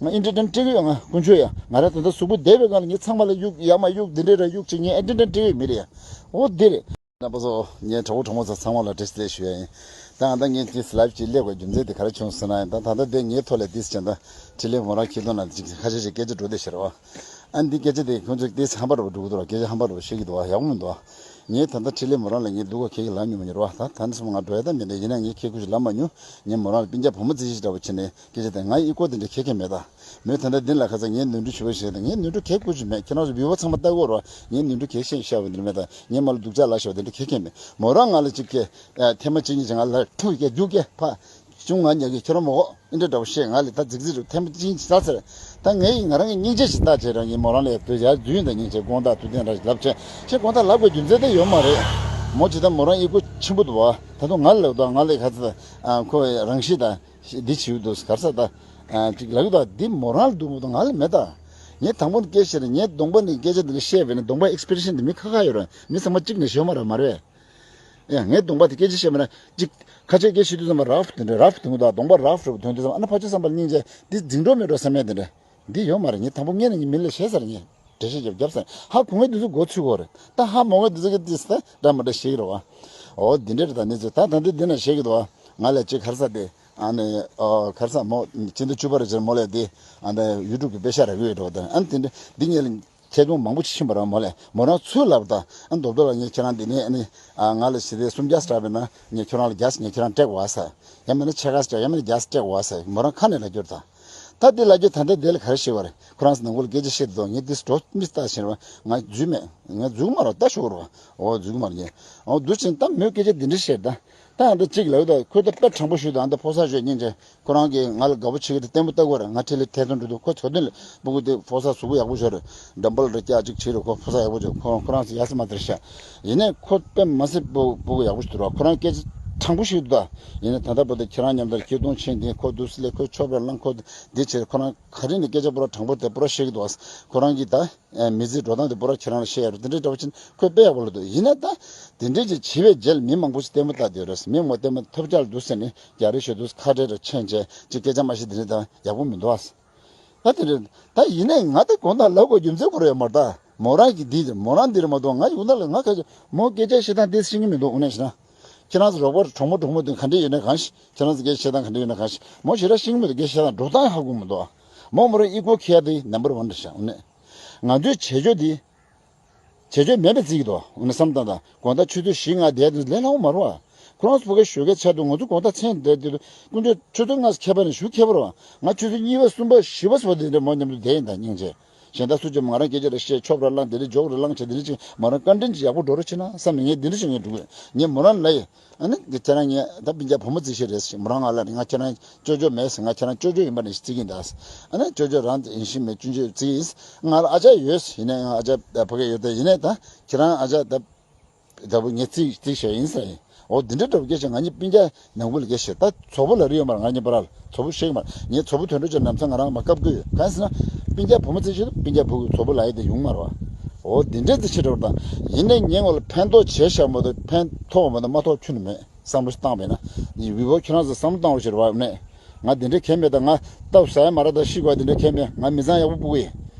ང་ཨིན་ཊར་ཊེན་སྤྲད་གི་ཡོད། ང་དཀོན་མཆོག་ཡ་ང་རང་ད་ལྟ་གཟུགས་པོ་བདེ་བའི་སྒང་ལ་ངས་ཚང་མ་ལ་གཡུག་ཡ་མ་གཡུག་འདི་འདྲ་ར་གཡུག་ཅིག་ངས་ཨིན་ཊར་ཊེན་སྤྲད་གི་ཡོད་མི་རེད་ཡ། འོ་འདི་རེད། རྣམ་པ་ཚོ་ངའི་གྲོགས་པོ་གྲོགས་མོ་ཚོ་ཚང་མ་ལ་བཀྲ་ཤིས་བདེ་ལེགས་ཞུ་ཡ་ཡིན། ད་ང་ད་ངས་དེ་ལའིབ་ཅིག་སླེབས་པའི་རྒྱུ་མཚན་དེ་ག་རེ་བྱུང་ཟེར་ན་ཡིན་ད་ད་ལྟ་དེ་ངའི་ཐོག་ལ་དེ་ཅན་ད་འཕྲིན་ལས་མོ་རང་ཁྱེད་ཚོ་ན་ཅིག་ཁ་ཤས་ཤིག་སྐད་ཆ་འགྲོ་བསྡད་ཤེར་བ། ཨ་འདི་སྐད་ཆ་དེ་ཁོང་ཚོས་ཏིས་ཧམ་པ་འདྲ་པོ་འགྲོ་གི་འདུག་ལ། སྐད་ཆ་ཧམ་པ་འདྲ་པོ་བཤད་ཀྱི་འདུག་བ། ཡག་པོ་མི་འདུག་བ། ངས་ད་ལྟ་འཕྲིན་ལས་མོ་རང་ལ་ངས་སྡུག་ག་ཁྱེད་ཀྱིས་ལབ་མྱོང་མ་མྱོང་རེད་བ། ད་ད་ནི་སོང་ང་འགྲོ་ཡ་ད་མི་འདྲ་ཡིན་ན་ངས་ཁྱེད་ཀྱིས་ལབ་མ་མྱོང་། ངས་མོ་རང་ལ་སྤུན་ཀྱག་བུ་མོ་རྩིས་ཤིག་འདྲ་པོ་བྱས་ནས་སྐད་ཆ་དེ་ང་ཡི་སྐོར་དེ་འདྲ་ཁྱེད་ཀྱིས་མེད་ད། མོས་ད་ལྟ་འདི་ལ་ཁ་ཚ་ངས་ནོར་འཁྲུལ་ཞུ་བ་ཞིག་དང་ངས་ནོར་འཁྲུལ་གས་བཀོད་ཀྱི་མེད། ཁྱེད་རང་ཚོ་བི་བོ་ཚང་མ་ལྟ་གོ་རོགས། ངས་ནོར་འཁྲུལ་གས་བཤད་བཤད་པ་འདི་འདྲ་མེད་ད། ངས་མོ་ལ་སྡུག་ཅག་ལབ་བཤད་པ་འདི་འདྲ་ཁྱེད་ཀྱིས་མེད། མོ་རང་ང་ལ་ཅིག་གས་ཐེངས་མ་གཅིག་གཉིས་ཅིག་ང་ལ་ཐུག་གས་རྒྱུག་གས་ཕ། ཅུང་ང་ཉག་གི་ཁྱོད་རང་མོ་ཨིན་འདྲ་འདྲ་བོ་བཤད། ང་ལ་ད་རྫིག་རྫིག་རུ་ཐེམ་ཅིང་ཅི་ཟ་ཟེར། ད་ངས་ཡིན་ང་རང་གི་སྙིང་རྗེ་ཞིག་ལྟ་བྱས་རང་ཡིན་མོ་རང་ལ་ཡ་དུ་ཡར་རྫུན་དང་སྙིང་རྗེ་དགོངས་དག་ཐུགས་བདེན་ར་ལབ་བྱས་ཁྱེད་དགོངས་དག་ལབ་དགོས་རྒྱུ་མཚན་དེ་ཡོད་མ་རེད། མོ་ཇི་ལྟར་མོ་རང་ཨི་གོ་ཆེན་པོ་འདུག་བ། ད་དུང་ང་ལ་ལབ་དོ་ང་ལ་ག་ཚོད་ཁོ་རང་ཤི་ད་འདི་བྱིའུ་འདུག་གར་ས་ད་ཅིག་ལབ་ཀྱི་འདུག་འདི་མོ་རང་ལ་འདུག་མོ་འདུག་ང་ལ་མེད་ད། ངས་དང་པོ་ནས་སྐད་བཤད་རེད། ངས་གདོང་པ་ནས་སྐད་ཆ་འདི་ལ་བཤད་པས་ན་གདོང་པ་ཨེགས་པི་རེ་ཤན་འདི་མི་ཁ་ཁ་ཡོད་རེད། མི་ཚང་མ་གཅིག་ནས་ཤོད་མ་རེད་མ་རེད། ཡ་ངས་གདོང་པ་དེ་སྐད་ཆ་བཤད་མེད་ན་ཅིག་ཁ་ཆེ་སྐད་བཤད་དུས་ཙམ་པ་རབ་དེ་འདྲ་རབ་དེ་འདྲ་གདོང་པ་རབ་རབ་དོན་དུ་ཙམ་ཨ་ན་ཕ་ཆོས་བསམ་པ་སྙིང་རྗེ་འདི་འཛིང་འགྲོ་མེད་འགྲོ་བསམ་ཡ་དེ་འདྲ་འདི་ཡོད་མ་རེད། ངས་དང་པོ་ངས་ནས་ངས་མི་ལ་བཤད་ས་རེད། ངས་འགྲེལ་བཤད་རྒྱབ་རྒྱབ་ས་རེད། ཧ་གོ་ངས་འདི་ཚོ་མགོ་ཚུད་གོ་རེད། ད་ཧ་མོ་ངས་འདི་ཚོ་གི་ཏིས་ད་འདྲ་མ་འདྲ་ཞིག་རེད་བ། འོ་འདི་འདྲ་རེད། ད་ནི་ཚོ་ད་ད་འདི་འདི་ན་བཤད་གི་འདུག་བ། ང་ལ་ཅིག་གར་ས་དེ་ཨ་ནི་ཨོ་གར་ས་མོ་སྤྱི་ཟླ་བཅུ་པ་རེད་ཅེར་མོ་ལས་དེ་ཨ་ནི་ཡུ་ཊུབ་གི་པེ་ཤ་རག་གི་ཡོད་འགྲོ་དང་ཨ་ནི་དེ་འདྲ་འདི་ངས་ལ། ཁྱེད་ཚོ་མང་པོ་ཅིག་ཕྱིན་པ་རང་མོ་ལས་མོ་རང་ཚུར་ལབ་ད་ཨ་རྡོབ་རྡོབ་ལ་ངས་ཁྱེད་རང་འདི་ནས་ཨ་ནི་ཨ་ང་ལ་ཞི་བདེ་སུམ་བརྒྱ་སྤྲད་པས་ན་ངས་ཁྱོད་རང་ལ་བརྒྱ་ངས་ཁྱེད་རང་སྤྲད་དགོས་ཨ་ས། ཡང་མིན་ན་ཕྱེད་ཀ་སྤྲད་ཡང་མིན་ན་བརྒྱ་སྤྲད་དགོས་ཨ་ས་མོ་རང་ཁ་ནས་ལབ་རྒྱུར་ད། ད་འདི་ལབ་རྒྱུ་ད་ལྟ་འདི་ལ་ག་རེ་ཤེས་པ་རེད། ཁོ་རང་ཚོ་ནང་ཁུལ་སྐད་ཆ་བཤད་དུས་ངས་འདི་འགྲོ་མི་ལྟ་ཞེན་པ་ང་རྫུན་མེད་ང་རྫུན་མ་རོ་ལྟ་ཤོག་རོ། འོ་རྫུན་མ་རེད། འོ་འདུག་ཅིང་ད་མོས་སྐད་ཆ་འདི་འདྲ་བཤད་ད། ད་ཨ་འདི་གཅིག་ལབ་ད་ཁོས་ད་དཔེ་དྲང་པོ་ཞུས་ད་ཨ་འདི་ཕོ་གསར་ཞོད་སྙིང་རྗེ། ཁོ་རང་གིས་ང་ལ་དགའ་པོ་བྱེད་ཀྱི་རེད་བརྟན་པོ་ལྟ་དགོས་རེད། ང་འཕྲིན་ལས་ཐད་ཚོང་འགྲོ་དུས་ཁོ་ཚོ་དོན་ལ་སྤུ་གུ་དེ་ཕོ་གསར་གཟུགས་པོ་ཡག་པོ་ཞོར་རེད། འགྲམ་པ་ལ་རེ་སྐྱག་ཅིག་བྱེད་རོགས། ཁོ་ཕོ་གསར་ཡག་པོ་བྱེད། ཁོ་ཁོ་རང་ཚོ་ཡག་སེ་མ་དེར་ཤ། ཡིན་ནས་ཁོ་དཔེ་མ་སྲིད་སྤུ་སྤུ་གུ་ཡག་པོ་ཞིག་འདུག་ར། ཁོ་རང་སྐད་ཆ་དྲང་པོ་ཞིག་འདུག་ད། ཡིན་ནས་ད་ལྟ་བར་དུ་ཁྱེད་རང་མཉམ་དུ་སྐྱིད་གཏོང་ཕྱིན་ཏེ་ཁོ་འདུག་སེ་ལས་ཁོས་ཆོབ་ར་བླངས་ཁོ་འདི་བྱེད། ཁོ་རང་ག་རེ་ནས་སྐད་ཆ་པོ་ར་དྲང་པོ་དེ་པོ་ར་བཤད་ཀྱི་འདུག་ཨ། ཁོ་རང་གིས་ད། ཨ་མི་ཚེའི་འགྲོ་སྟངས་དེ་པོ་ར་ཁྱེད་རང་ལ་བཤད་ཡ་རེད། དེ་འདྲའི་འདྲ་པོ་ཕྱིན་ཁོས་དཔེ་ཡག་པོ་ལབ་འདུག་ཡིན་ན་ད། དེ་འདྲའི་ཅིག་བྱས་པའི་རྗེས་ལ་མི་མང་པོ་ཞིག་ལྟད་མོ་ལྟ་བསྡད་ཡོད་རེད། མི་མང་པོ་ལྟད་མོ་ཐོབ་རྒྱག་ལ་འདུག་ཟེར་ནས་རྒྱག་རེས་བྱེད་དུས་ཁ་བྲལ་རེ་ཕྱིན་བྱས་ཅིག་སྐད་ཆ་མ་བཤད་དེ་འདྲ་ད་ཡག་པོ་མི་འདུག་ཨ། ད་དེ་འདྲ་ད་ཡིན་ནའི་ང་ད་དགོངས་དག་ལབ་དགོས་རྒྱུ་མཚན་ཁོ་ར་ཡོད་མ་རེད་ད། མོ་རང་གིས་འདི་རེད་མོ་རང་འདི་རེད་མ་གཏོགས་ང་ཡོང་ད་ལ་ང་ཁ་ཅིག་མོ་སྐད་ཆ་བཤད་སྟངས་དེ་ཤེས་ཀྱི་མི་འདུག་འོ་ནས་ཤེས་ན། ཁྱེད་རང་ཚོ་རོགས་པ་གྲོགས་མོ་གྲོགས་མོ་དེ་ག་འདྲས་ཡོད་ན་གང་ཤེས། ཁྱེད་རང་ཚོ་སྐད་བཤད་སྟངས་ག་འདྲས་ཡོད་ན་གང་ཤེས། མོ་ཞེ་དྲག་ཤེས་ཀྱི་མི་འདུག་སྐད་བཤད་སྟངས་འགྲོ་སྟངས་ཧ་གོ་མི་འདུག་མོ་མོ་རང་ཨི་གོ་ཁྱེར་དེ་ནམ་བར་ཝན་རེད་ཤག་འོ་ནས། ང་ཚོའི་བྱེད་སྤྱོད་འདི། བྱེད་སྤྱོད་མེད་པའི་རྩིས་ཀྱི་འདུག་འོ་ན་བསམ་བཏང་དང་དགོང་དག་ཆུ་ཚོད་བཞི་ལྔ་བསྡད་དུས་ལས་སླ་བོ་མ་རེད་བ། ཁོ་རང་ཚོ་ཕ་གིའི་ཞོགས་ཀས་ཆར་དུས་ང་ཚོ་དགོང་དག་མཚན་བསྡད་དུས་དཀོན་མཆོག་ཆུ་ཚོད་ལྔ་ཁྱད་པར་ནས་ཞུ་ཁྱད་པར་བ། ང་ཆུ་ཚོད་གཉིས་པ་གསུམ་པ་བཞི་པ་སོགས་དེ་འདྲ་མོ་མཉམ་དུ་བསྡད་ཡིན་ད་སྙིང་རྗེ། གཞན་དག་སུ་ཅི་མ་རང་སྐད་ཆ་རེ་བཤད་ཆོབ་ར་བླངས་དེ་འདྲ་བྱེད་ཆོག་རེ་བླངས་བྱས་དེ་འདྲ་ཅིག་མ་རང་བཀའ་དྲིན་ཅིག་ཡག་པོ་འགྲོ་རོགས་བྱེད་ན་བསམ་ནས་ངས་འདི་འདྲ་ཞིག་ངས་འགྲོ་གི་ཡོད། ངས་མོ་རང་ལ་ཡིན། ཨ་ནི་ཁྱེད་རང་ངས་ད་སྤུན་ཀྱག་བུ་མོ་རྩིས་བྱེད་རེད་ཟེར་མོ་རང་ང་ལ་ནི་ང་ཁྱེད་རང་སྐྱོ་སྐྱོ་མེད་ཟེར་ང་ཁྱེད་རང་སྐྱོ་སྐྱོ་ཡིན་པ་ནི་རྩིས་ཀྱིན་ད་ཟེར། ཨ་ནི་སྐྱོ་སྐྱོ་རང་ཡིན་ཤི་མེད་སྐྱོ་སྐྱོ་རྩིས་ཡིན་ཟེར། ང་ལ་ཨ་ཅག་ཡོད་ཟེར་ཡིན་ནའི་ང་ཨ་ཅག་ཕ་གི་ཡོད་ད་ཡིན་ནའི་ད་ཁྱེད་རང་ཨ་ཅག་ད་ད་བུ་ངས་རྩིས་རྩིས་བྱས་ཡིན་ཟེར་ཡིན། འོ་འདི་འདྲ་འདྲ་བོ་སྐད་ཆ་ང་གཉིས་སྤུན་ཀྱག་ནང་ཁུལ་ལ་སྐད་ཆ་ད་ཚོགས་པ་ལ་རི་ཡོད་མ་རེད། ང་གཉིས་པ་ར་ལ་ཚོགས་པ་ཤེས་ཀྱི་མ་རེད། ངས་ཚོགས་པ་དོན་འགྲོ་ཅན་ནམ་ཚང་ང་རང་མ་སྐབས་དགོས་ཡོད་གང་ཟེར་ན་སྤུན་ཀྱག་བུ་མོ་རྩིས་བྱེད་དུས་སྤུན་ཀྱག་བུ་གི་ཚོགས་པ་ལ་ཡི་དེ་ཡོང་མ་རེད་བ། འོ་འདི་འདྲ་རྩིས་བྱེད་འགྲོ་ད་ཡིན་ནའི་ངས་ངོ་ལ་ཕན་ཐོགས་བྱས་ཤག་མ་གཏོགས་ཕན་ཐོགས་མ་གཏོགས་མ་ཐོགས་ཁྱོན་ནས་མེད། བསམ་བློ་ཞིག་བཏང་བས་ན། ཡི་བི་བོ་ཁྱོད་རང་ཚོ་བསམ་བློ་བཏང་རོགས་ཞེས་རེད་བ་ནས། ང་དེ་འདྲའི་གལ་མེད་ད་ང་སྟབས་ཟ་ཡ་མ་ར་ད་ཤི་དགོས་དེ་འདྲའི་གལ་མེད། ང་མི་ཚང་ཡག་པོ་སྤུ་གུ་ཡིན།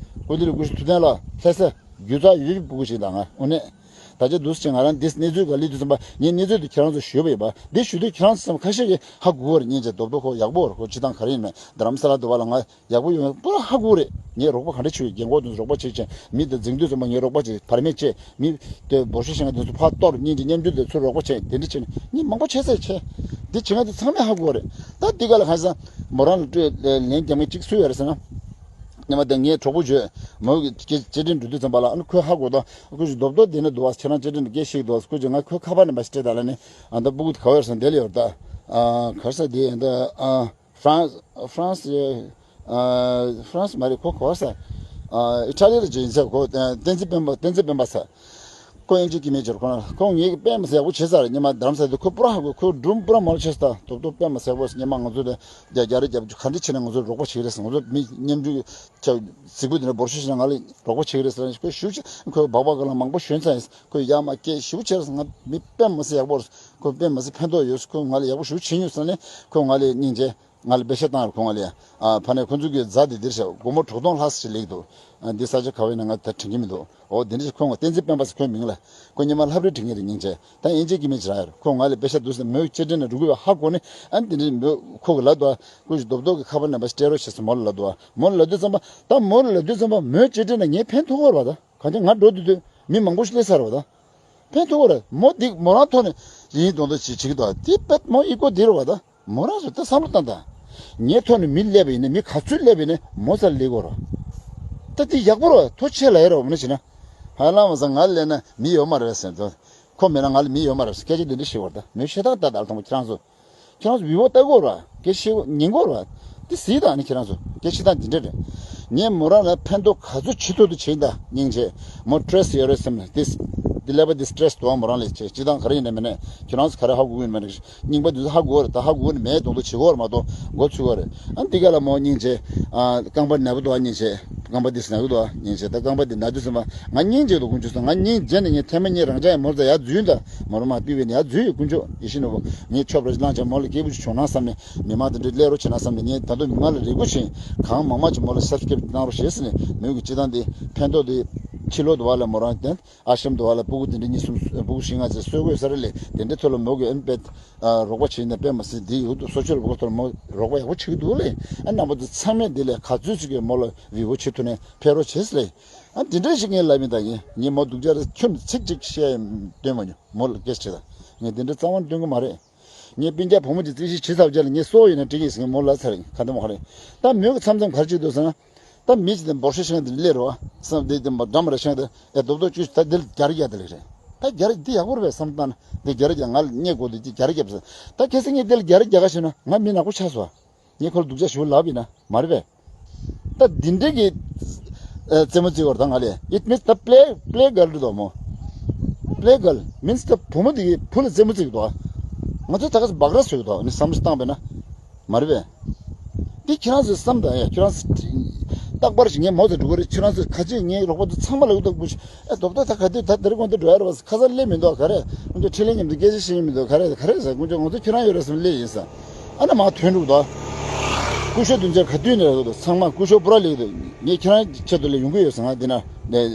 སྐུ་མདུན་ལ་སྐུ་ཞབས་ཐུབ་བསྟན་ལ་ལྷ་ས་རྒྱུ་ཚ་ཡོད་ཀྱི་སྤུ་གུ་ཞིག་དང་ང་འོ་ནས། ད་ཆ་འདུག་སེ་ང་རང་འདི་གནས་ཚུལ་ག་ལི་དུས་ཙམ་པ་ངས་གནས་ཚུལ་དེ་ཁྱེད་རང་ཚོ་ཞུས་པ་ཡིན་པ་འདི་ཞུ་དུས་ཁྱེད་རང་ཚོ་ཁ་ཤས་ཀྱིས་ཧ་གོ་བར་ཉིན་བྱས་རྡོབ་རྡོབ་ཁོ་ཡག་པོ་ར་ཁོ་སྤྱི་བཏང་ག་རེ་ཡིན་མེད་རྡ་རམ་ས་ལ་དུ་བ་ལ་ང་ཡག་པོ་ཡོང་པོ་ར་ཧ་གོ་རེད། ངས་རོགས་པ་ག་འདྲ་བྱེད་ཀྱི་རྒན་གོག་དུ་རོགས་པ་བྱེད་ཅན་མི་དེ་འཛིང་དུས་ཙམ་པ་ངས་རོགས་པ་བྱེད་བར་མེད་བྱེད་མི་དེ་འབོར་ཤོག་ཤེས་ང་དེ་ཚོ་ཕར་གཏོར་གཉིས་ཀྱི་མཉམ་འཇུག་དེ་ཚོ་རོགས་པ་བྱེད་དེ་འདྲ་བྱེད་ནས་མི་མང་པོ་བྱེད་ཚད་བྱེད་འདི་བྱེད་ང་དེ་ཚང་མས་ཧ་གོ་རེད། ད་འདི་ག་ལ་གང་ཟེར་མོ་རང་ལ་སྤྲོད་ལན་རྒྱབ་མཁན་གཅིག་སུ་ཡོད་རེད་ཟེར་ན། ཉི་མ་དེ་ངའི་གྲོགས་པོ་བརྗོད་མོ་གི་བཅར་འདྲི་འགྲོ་དུས་ཙམ་པ་ལ་ཨ་ནི་ཁོས་ཧ་གོ་ད་ཁོས་ཞིག་རྡོབ་རྡོབ་དེ་ནས་འདུག་བ་ཁྱེད་རང་བཅར་འདྲི་འདི་སྐད་ཤིག་འདུག་ཁོས་ཀྱིས་ང་ཁོའི་ཁ་པར་ནས་མ་ཞིག་སྤྲད་ད་ལ་ནི་ཨ་ད་སྤུ་གུ་དེ་ག་བར་ས་འདི་ལ་ཡོད་ད། ཨ་གར་ས་དེ་ཨ་ད་ཨ། ཧྥ་རན་ཧྥ་རན་སི་ཨ་ཧྥ་རན་སི་མ་རེད་ཁོ་གོ་ས་ཨ་ཨི་ཊ་ལི་ལ་ཇི་ཡིན་ས་ཁོ་ཨ་བསྟན་འཛིན་སྤེན་པ་བསྟན་འཛིན་སྤེན་པ་ས་ ཁོ་ཨིན་ཇི་སྐྱེ་དམན་ཅིག་རེད། ཁོ་ན་ཁོ་ངས་དཔེ་མི་སྲིད་ཡག་པོ་བྱས་ཚར། སྔོན་མ་རྡ་རམ་ས་ལ་ཁོ་པུ་ར་ཧ་གོ། ཁོ་སྒྲུང་པུ་ར་མོ་ལ་བྱས་ཚར། ད་དོ་དོ་དཔེ་མི་སྲིད་ཡག་པོ། སྔོན་མ་ང་ཚོ་ལ་རྒྱ་རྒྱ་རི་རྒྱབ་ག་འདྲ་བྱས་ནས་ང་ཚོ་རོགས་པ་བྱེད་ཀྱི་རེད། ང་ཚོ་མི་མཉམ་འཇུག་ཆ་གཟིགས་པོ་དེ་འདྲ་འབོར་ཤུགས་ཤིག་ང་ལ་རོགས་པ་བྱེད་ཀྱི་རེད་ཟེར་ནས། ཁོ་ཞུ་ཆ་ཁོ་སྦག་སྦག་ག་ལ་མང་པོ་ཞོན་ཚར་ཡིན། ཁོ་ཡ་མ་སྐད་ཞུ་ཆེར་ང་མི་དཔེ་མི་སྲིད་ཡག་པོ་རེད། ཁོ་དཔེ་མི་སྲིད་ཕན་ཐོགས་ཡོད། ཁོ་ང་ལ་ཡག་པོ་ཞུ་བྱེད་མྱོང་ཟེར་ནས། ཁོ་ང་ལ་སྙིང་རྗེ། ང་ལ་པེ་ཤ་བཏང་ར། ཁོ་ང་ལ་ཡ། ཨ་ཕ་ནས་ཁོ་ཚོ་གི་རྫ་དེ་འདིར་བཞག་སྒོར་མོ་དྲུག་སྟོང་ལྷག་ཙམ་ཞིག་ལེགས་འདུག་ཨ་འདི་ས་ཆ་ག་བས་ན་ང་ད་དྲན་གྱི་མི་འདུག་འོ་དེ་འདྲ་ཞིག་ཁོ་ང་བསྟན་འཛིན་སྤེན་པ་ཟེར་ཁོའི་མིང་ལ། ཁོ་སྔོན་མ་ལྷ་བྲིས་འབྲི་མཁན་རེད། སྙིང་རྗེ། ད་ཨིན་ཇི་སྐྱེ་དམན་ཅིག་རང་ཡོད་རེད། ཁོ་ང་ལ་པེ་ཤ་འདུག་ཟེར། མོས་ཅི་དྲན་ན་འགྲོ་གི་བ་ཧ་གོ་ནས། ཨ་འདི་འདྲ་མོས་ཁོ་གི་ལབ་འདུག་ཁོ་ཞིག་རྡོབ་རྡོབ་གི་ཁ་པར་ནང་པ་ཞིག་སྤྲད་རོགས་བྱེད་ཟེར་མོ་ལ་ལབ་འདུག་མོ་ལ་ལབ་དུས་ཙམ་པ། ད་མོ་ལ་ལབ་དུས་ཙམ་པ་མོས་ཅི་དྲན་ན་ངས་ཕན་ཐོགས་ཀྱི་རེད་པ། ད་གང་ཅི་ང་འགྲོ་དུས་དུས་མི་མང་པོ་ཞིག་སླེབས་ཚར་བ་ད། ཕན་ཐོགས་རེད། མོ་འདི་མོ་རང་ཐོག་ནས་ཡིན་མདོག་མདོག་བྱེད་བྱེད་ཀྱི་འདུག་དེ་དཔེ་མོ་ཨི་ཀོ་འདི་རེད་པ་ད། མོ་རང་ཚོ་ད་བསམ་བློ་བཏང་ད། ངའི་ཐོག་ནས་མི་སླེབས་པ་ཡིན་ན། མི་ག་ཚོད་སླེབས་པ་ཡིན་ན་མོ་རྩ་ལ་སླེབས་ཀྱི་ཡོད་རེད། ད་འདི་ཡག་པོ་རེད། ཐུགས་རྗེ་ཆེ་ལབ་ཡ་རེད་པ། མོ་ནས་བྱས་ན། ཧ་ལམ་མ་ཟ་ང་སླེབས་ན་མི་ཡོད་མ་རེད་ཟེར་འདུག་ཁོ་མེད་ན་ང་ལ་མི་ཡོད་མ་རེད་ཟེར་སྐད་ཆ་འདི་འདྲ་བཤད་ཀྱི་ཡོད་རེད། ད་མོས་བཤད་སྟངས་ད་ད་ལ་དང་པོ་ཁྱེད་རང་ཚོ། ཁྱེད་རང་ཚོ་བི་བོ་ལྟ་གི་ཡོད་རེད་པ། སྐད་ཆ་ཉན་གི་ཡོད་རེད་པ། དེ་གཟིགས་དང་ནི་ཁྱེད་རང་ཚོ་སྐད་ཆ་དང་འདི་འདྲ་རེད། ངས་མོ་རང་ལ་ཕན་ཐོགས་ག་ཚོད་བྱེད་ཐུབ་ཐུབ་བྱེད་ད། སྙིང་རྗེ། མོ་སི་ཊི་རེ་སི་ཡོད་རེད་བསམ་ནས། དེ་དེ་ཀླད་པ་དེ་སི་ཊི་རེ་སི་འདུག་པ། མོ་རང་ལ་བྱེད་སྤྱི་བཏང་ག་རེ་ཡིན་ནའི་མིན་ནའི་ཁྱེད་རང་ཚོ་ག་རེ་ཧ་གོ་གི་ཡོད་མེད་ནི། རྙིང་པ་དེ་ཚོ་ཧ་གོ་གི་རེད། ད་ཧ་གོ་གི་ནི་མེད་མདོག་མདོག་བྱེད་ཀྱི་ཡོད་རེད་མ་གཏོགས་མགོ་ཚོས་ཀྱི་ཡོད་རེད། ཨ་འདི་ག་ལ་མོ་སྙིང་རྗེ། ཨ་རྐང་པ་ན་གི་འདུག་པ། སྙིང་རྗེ། རྐང་པ་འདི་ན་གི་འདུག་པ། སྙིང་རྗེ། ད་རྐང་པ་འདི་ན་དུས་ཙམ་པ་ང་སྙིང་རྗེ་འདུག་དཀོན་མཆོག་གསུམ། ང་སྙིང་རྗེ་ནས་ངས་ཐེངས་མ་གཉིས་རང་འཇགས་ཡ་མོ་རྩ་ཡར་འཛུལ་ད། མོ་རང་མར་ཕུད་པ་ཡིན་ན་ཡར་འཛུལ་ཡོད། དཀོན་མཆོག་ཡེ་ཤེས་ནོར་བུ། ངས་ཆོབ་ར་ཅིག་བླངས་བྱས་མོ་ལ་སྐྱིད་པོ་ཅིག་བྱུང་ན་བསམ་ནས། མི་མང་དེ་འདྲས་སླེབས་རོགས་བྱེད་ན་བསམ་ནས། ངས་ད་དུང་མི་མང་ལ་རེ་སྐུལ་བྱེད། གང་མང་མང་ཅིག་མོ་ལ་སབ་སི་ཀེ་རེབ་བཏང་རོགས་བྱེད་ཟེར་ནས། མོས་གི་སྤྱི་བཏང་དེ་ཕན་ཐོགས་དེ་ཕྱི་ལོགས་དུ་བ་ལ་མོ་རང་དེ་ཨ་ཤམ་དུ་བ་ལ་སྤུ་གུ་དེ་འདྲས་གཉིས་གསུམ་སྤུ་གུ་བཞི་ལྔ་ཙམ་གསོ་དགོས་ས་རེད་ལས། དེ་འདྲས་ཐོག་ལ་མོ་གི་ཨེམ་པེ་རོགས་པ་བྱེད་ན་དཔེ་མི་སྲིད་འདི་ཡོད་དུ་སོ་ཆོས་ལ་བོ་ཐོག་ལ་མོ་རོགས་པ་ཡག་པོ་བྱེད་ཀྱི་འདུག་ལས། ཨ་རྣམ་པ་ཚོ་ཚང་མས་འདི་ལས་ག་ཚོད་ཅིག་གིས་མོ་ལ་བི་བོ་བྱེད་ཐུབ་ནས་ཕེབས་རོགས་བྱེད་ཟེར་ལས། ཨ་འདི་འདྲ་ཞིག་ངས་ལབ་མིན་ད། ངས་ངས་མོ་སྡུག་ཅག་རེད་ཁྱོན་ནས་ཚིག་གཅིག་བཤད་ཡ་སྟོན་མ་མྱོང་། མོ་ལ་སྐད་ཆ་དྲིས་ད། ངས་འདི་འདྲ་རྩ་བ་ནས་སྟོན་གི་མ་རེད། ངས་སྤུན་ཀྱག་བུ་མོ་གཅིག་རྩིས་ཞིབ་བྱེད་ཚར་བ་རྗེས་ལ་ངས་གསོ་བ་ཡིན་ན་འགྲིག་གི་ཟེར་ངས་མོ་ལ་ལབ་ཚར་ཡིན། ག་འདྲ་མོ་ག་རེད། ད་མོས་གི་མཚམས་མཚམས་ག་རེ་བྱེད་འདུག་ཟེར་ན། ད་མི་གཅིག་དེ་འབོར་ཤོག་ཤིང་དེ་སླེབས་རོགས་བསམ་སྟེ། དེ་འདྲ་མ་རེད་ཤིང་དེ་ཨེ་རྡོབ་རྡོབ་བཅུག་ད་འདི་ལ་རྒྱ་རེ་རྒྱག་དེ་ལེགས་རེད། ད་རྒྱ་རེ་འདི་ཡག་པོ་རེད་པས་བསམ་བཏང་ན། འདི་རྒྱ་རེ་རྒྱག་ང་ལ་རྙེད་དགོས་འདུག་འདི་རྒྱ་རེ་རྒྱབ་ཟེར། ད་གལ་སྲིད་ངས་འདི་ལ་རྒྱ་རེ་རྒྱག་ག་ཤེས་ན་ང་མི་ནག་པོ་ཆགས་སོང་། ངས་ཁོ་ལ་སྡུག་ཅག་ཞེ་པོ་ལབ་ཡིན་ན་མ་རེད་པས། ད་འདི་འདྲས་ཀྱི་ཨ་རྩེད་མོ་རྩེ་བར་ད་ང་ལས། It means the play, play girl རེད་དོ་མོ། Play girl means the བུ་མོ་འདི་གིས་བུ་ལ་རྩེད་མོ་རྩེ་གི་འདུག་ང་ཚོས་ད་ག་ས་སྦག་ར་བཟོས་གི་འདུག་ནི་བསམ་བློ་བཏང་བས་ན་མ་རེད་པས། འདི་ཁྱེད་རང་ཚོས་བསམ་དང་ཡ། ཁྱེད་རང་ཚོས་རྟག་པར་ཞིག་ངས་མོ་ཚོ་འགྲོ་གི་རེད། ཁྱེད་རང་ཚོས་ག་ཅི་ངའི་རོགས་པ་ཚོ་ཚང་མ་ལ་འུ་ཐུག་པོ་ཞིག་ཨ་རྡོབ་རྡོབ་ད་ག་དུས་ད་དེ་རིང་དགོང་དུ་འགྲོ་ཡ་རེད་པ། ཁ་སང་སླེབས་མི་འདུག་ག་རེ། དཀོན་མཆོག་འཕྲིན་ལས་མཉམ་དུ་སྐད་ཆ་བཤད་ཀྱི་མི་འདུག་ག་རེ་ག་རེ་ཟེར། དཀོན་མཆོག་ང་ཚོ་ཁྱེད་རང་ཡོད་རེད་བསམ་སླེབས་ཡིན་ས། ཨ་ན་མ་ཐོན་འགྲོ་གི་འདུག་སྐུ་ཞབས་དུ་མཇལ་ག་དུས་ནས་རེད་འདུག་ཚང་མ་སྐུ་ཞབས་པུ་ར་ལེགས་འདུག་ངས་ཁྱེད་རང་ཆེད་དུ་ལ་ཡོང་གི་ཡོད་ཟེར། ང་འདི་ན་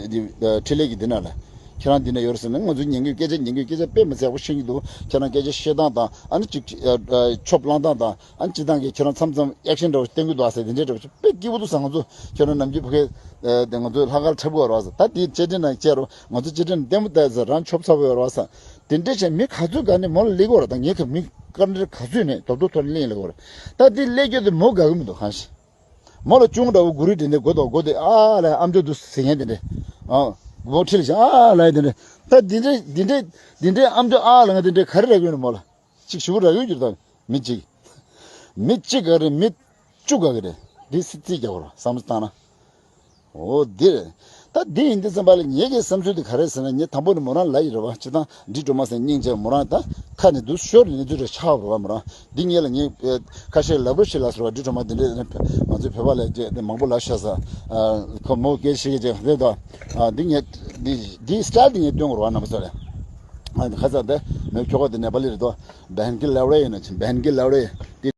འདི་འཕྲིན་ལས་ཀྱི་འདི་ན་ལ་ཁྱེད་རང་འདི་ན་ཡོད་རེད་ཟེར་ན། ང་ཚོ་ཉན་གི་སྐད་ཆ་ཉན་གི་སྐད་ཆ་དཔེ་མི་སྲིད་ཡག་པོ་ཤེས་ཀྱི་འདུག་ཁྱེད་རང་སྐད་ཆ་བཤད་སྟངས་དང་ཨ་ནི་ཅིག་ཆོབ་བླངས་སྟངས་དང་། ཨ་ནི་སྤྱི་བཏང་གི་ཁྱེད་རང་མཚམས་མཚམས་ཨེག་ཤན་འདྲ་བོ་བསྟན་གི་འདུག་ཟེར། དེ་འདྲའི་འདྲ་བོ་དཔེ་སྐྱིད་པོ་འདུག་ཟེར། ང་ཚོ་ཁྱེད་རང་ནམ་རྒྱུན་ཕ་གི་དེ་ང་ཚོ་ལྷག་དཀར་འཁྲབ་གི་ཡོད་རེད་པ་ཟེར། ད་དེ་བཅར་འདྲི་ནང་བཅར་རོགས། ང་ཚོ་བཅར་འདྲི་ནང་ལྟད་མོ་ལྟ་ཟེར། རང་ཆོབ་ཚ་པོ་ཡོད་རེད་པ་ཟེར། དེ་འདྲའི་བྱས་མི་ག་ཚོད་ག་ནས་མོ་ལ་སླེབས་ཀྱི་ཡོད་རེད། ད་ངས་ཁ་མི་དཀར་འདྲ་ག་ཚོད་ནས་རྡོབ་རྡོབ་ཐོག་ནས་སླེབས་ཡོང་ལ་ཡོད་རེད། ད་དེ་སླེབས་རྒྱུ་དེ་མོ་དགའ་གི་མི་འདུག་གང་ཞིག་མོ་ལ་ཅུང་འདྲ་བོ་མགོ་རིལ་དེ་འདྲ་མགོ་དོག་མགོ་དེ་ཨ་ལ་ཨམ་ཅོག་འདུག་ཟེར་མཁན་དེ་འདྲ། ཨ་མགོ་ཁྲིད་ལ་བཞག་ཨ་ལ་དེ་འདྲ། ད་དེ་འདྲ་དེ་འདྲ་དེ་འདྲའི་ཨམ་ཅོག་ཨ་ལ་ང་དེ་འདྲ་ག་རེ་རག་གི་ཡོད་ནི་མོ་ལ། གཅིག་ཞུ་ར་ཡོད་ཀྱི་རེད། ད་མི་གཅིག་མི་གཅིག་ག་རེ་མི་བཅུ་ག་གི་རེད། འདི་སྲིད་རྩིས་རྒྱག་རོགས་བསམ་བློ་བཏང་ན། འོ་འདི་རེད། ད་འདི་ཡིན་དུས་ཙམ་པ་ལ་ངེད་ཀྱི་བསམ་ཚུལ་འདི་ག་རེད་ཟེར་ན། ངས་དང་པོ་ནས་མོ་རང་ལ་ཡི་རེད་པ། སྤྱི་བཏང་འདི་སྒྲོལ་མ་ཟེར་སྙིང་རྗེ་མོ་རང་ད་ཁ་ནས་འདུག་ཤོར་ནས་འདུག་རེད་ཆགས་རོགས་མོ་རང་། འདི་ངེད་ལ་ངས་ཁ་ཤས་ལབ་རོགས་ཞེས་ལ་ཟེར་བ། འདི་སྒྲོལ་མ་འདི་འདྲས་ང་ཚོའི་བོད་པ་ལ་མང་པོ་ལབ་ཤག་ཟེར། ཁོ་མོ་སྐད་ཤེས་ཀྱི་ཅིག་རེད་དོ། འདི་ངས་འདི་འདི་སི་ཊལ་འདི་ངས་སྟོན་དགོས་རེད་པ་རྣམ་པ་ཚོ་ལ། ཨ་ཁ་ཚ་དེ་མོའི་ཁྱོ་ག་དེ་ནེ་པ་ལི་རེད་དོ། བན་གི་ལབ་རེད་ཡིན་ན་ཅི་བན་གི་ལབ་རེད། དེ་